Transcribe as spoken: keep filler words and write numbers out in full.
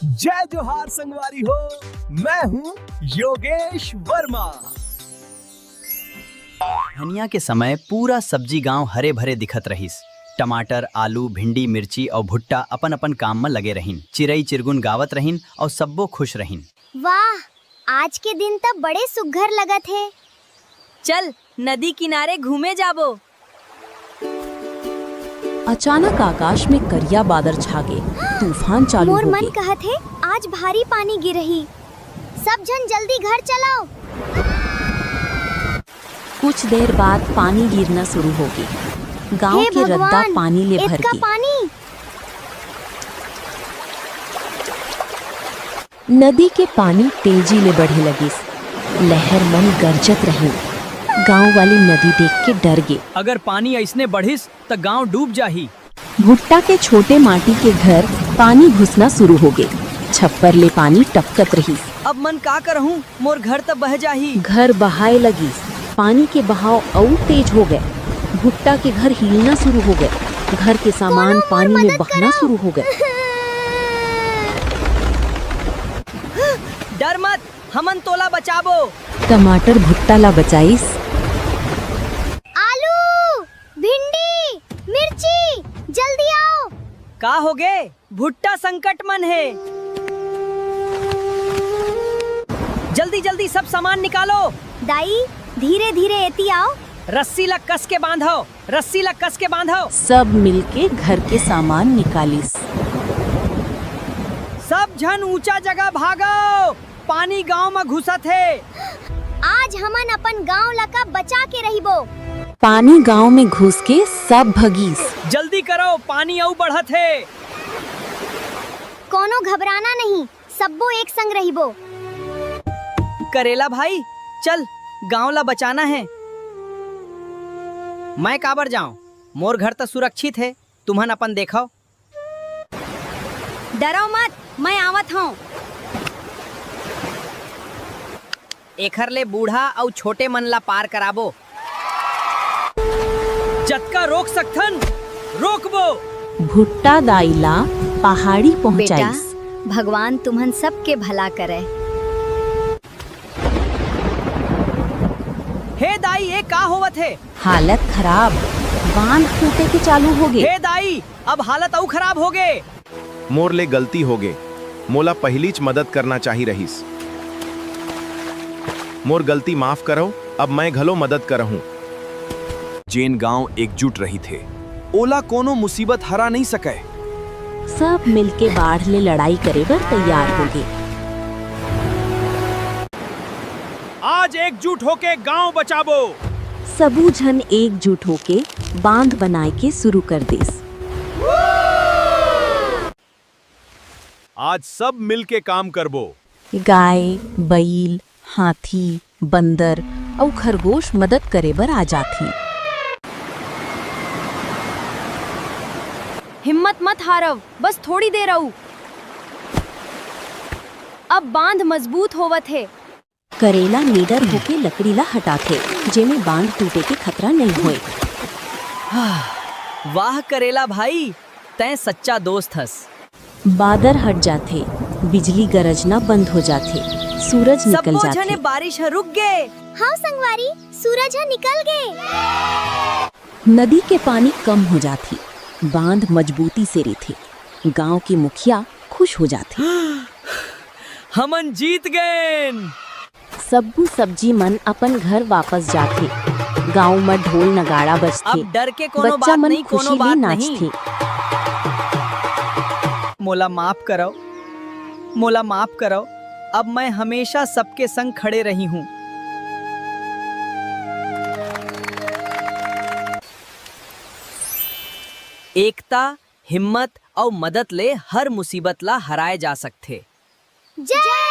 जय जोहार संगवारी हो, मैं हूँ योगेश वर्मा। धनिया के समय पूरा सब्जी गांव हरे भरे दिखत रहिस। टमाटर, आलू, भिंडी, मिर्ची अउ भुट्टा अपन अपन काम म लगे रहिन। चिरई चिरगुन गावत रहिन अउ सब्बो खुश रहिन। वाह, आज के दिन त बड़े सुग्घर लगत हे। चल, नदी किनारे घूमे जाबो। अचानक आकाश में करिया बादर छा गे, तूफान चालू मोर हो मन गे। कहत हे, आज भारी पानी गिरही। सब झन जल्दी घर चलाओ। कुछ देर बाद पानी गिरना शुरू हो गे। गांव हे के रद्दा भगवान, पानी ले भर एतका गे। पानी। नदी के पानी तेजी ले बढ़े लगिस। लहर मन गरजत रहिन। गांव वाले नदी देख के डर गे। अगर पानी अइसने बढ़िस, त गांव डूब जाही। भुट्टा के छोटे माटी के घर पानी घुसना शुरू हो गे। छप्पर ले पानी टपकत रहिस। अब मन का करहूं, मोर घर त बह जाही। घर बहाए लगिस। पानी के बहाव अउ तेज हो गए। भुट्टा के घर हिलना शुरू हो गए। घर के सामान कोनो मोर पानी में मदद बहना करव। शुरू हो गए। डर मत, हमन तोला बचाबो। टमाटर भुट्टा ला बचाइस। आलू, भिंडी, मिर्ची, जल्दी आओ। का होगे? भुट्टा संकट मन हे। जल्दी जल्दी सब सामान निकालो। दाई, धीरे धीरे एती आओ। रस्सी ला कस के बांधो, रस्सी ला कस के बांधो। सब मिलके घर के सामान निकालिस। सब झन ऊंचा जगह भागो, पानी गांव म घुसत हे। आज हमन अपन गांव ला का बचा के रहिबो। पानी गांव में घुस के सब भगीस। जल्दी करो, पानी अउ बढ़त हे। कोनो घबराना नहीं, सब्बो एक संग रहिबो। करेला भाई, चल, गांव ला बचाना हे। मैं काबर जाऊं? मोर घर त सुरक्षित हे, तुमन अपन देखव। डरव मत, मैं आवत हंव। एखर ले बूढ़ा अउ छोटे मन ला पार कराबो। जतका रोक सकथन, रोकबो। भुट्टा दाई ला पहाड़ी पहुंचाइस। बेटा, भगवान तुमन सबके भला करे। हे दाई, ए का होवत हे? हालत खराब, बांध टूटे के चालू होगे। हे दाई, अब हालत अउ खराब होगे। मोर ले गलती होगे, मोला पहिलीच मदद करना चाही रहिस। मोर गलती माफ करव, अब मैं घलो मदद करहूं। जेन गांव एकजुट रहिथे, ओला कोनो मुसीबत हरा नइ सकय। सब मिलके बाढ़ ले लड़ाई करे बर तैयार होगे। आज एकजुट होके गांव बचाबो। सबू झन एकजुट होके बांध बनाए के शुरू कर देस। आज सब मिलके काम करबो। गाय, बइल, हाथी, बंदर अउ खरगोश मदद करे बर आ जाथे। हिम्मत मत हारव, बस थोड़ी देर अउ। अब बांध मजबूत होवत हे। करेला निडर होके लकड़ी ला हटाथे, जेमे बांध टूटे के खतरा नइ होय। वाह करेला भाई, तैं सच्चा दोस्त हस। बादर हट जाथे, बिजली गरजना बंद हो जाथे, सूरज निकल सब्बो जाथे। झने बारिश ह रुक गे। हाँ संगवारी, सूरज ह निकल गे। नदी के पानी कम हो जाथे, बांध मजबूती से रहिथे। गांव के मुखिया खुश हो जाथे। हमन जीत गेन। सब्बू सब्जी मन अपन घर वापस जाथे। गांव म ढोल नगाड़ा बजथे। अब डर के कोनो बच्चा बात मन नहीं, खुशी कोनो ले बात नहीं। नाचथे। मोला माफ करव, मोला माफ करव। अब मैं हमेशा सबके संग खड़े रही हूँ। एकता, हिम्मत अउ मदद ले हर मुसीबत ला हराए जा सकथे। जय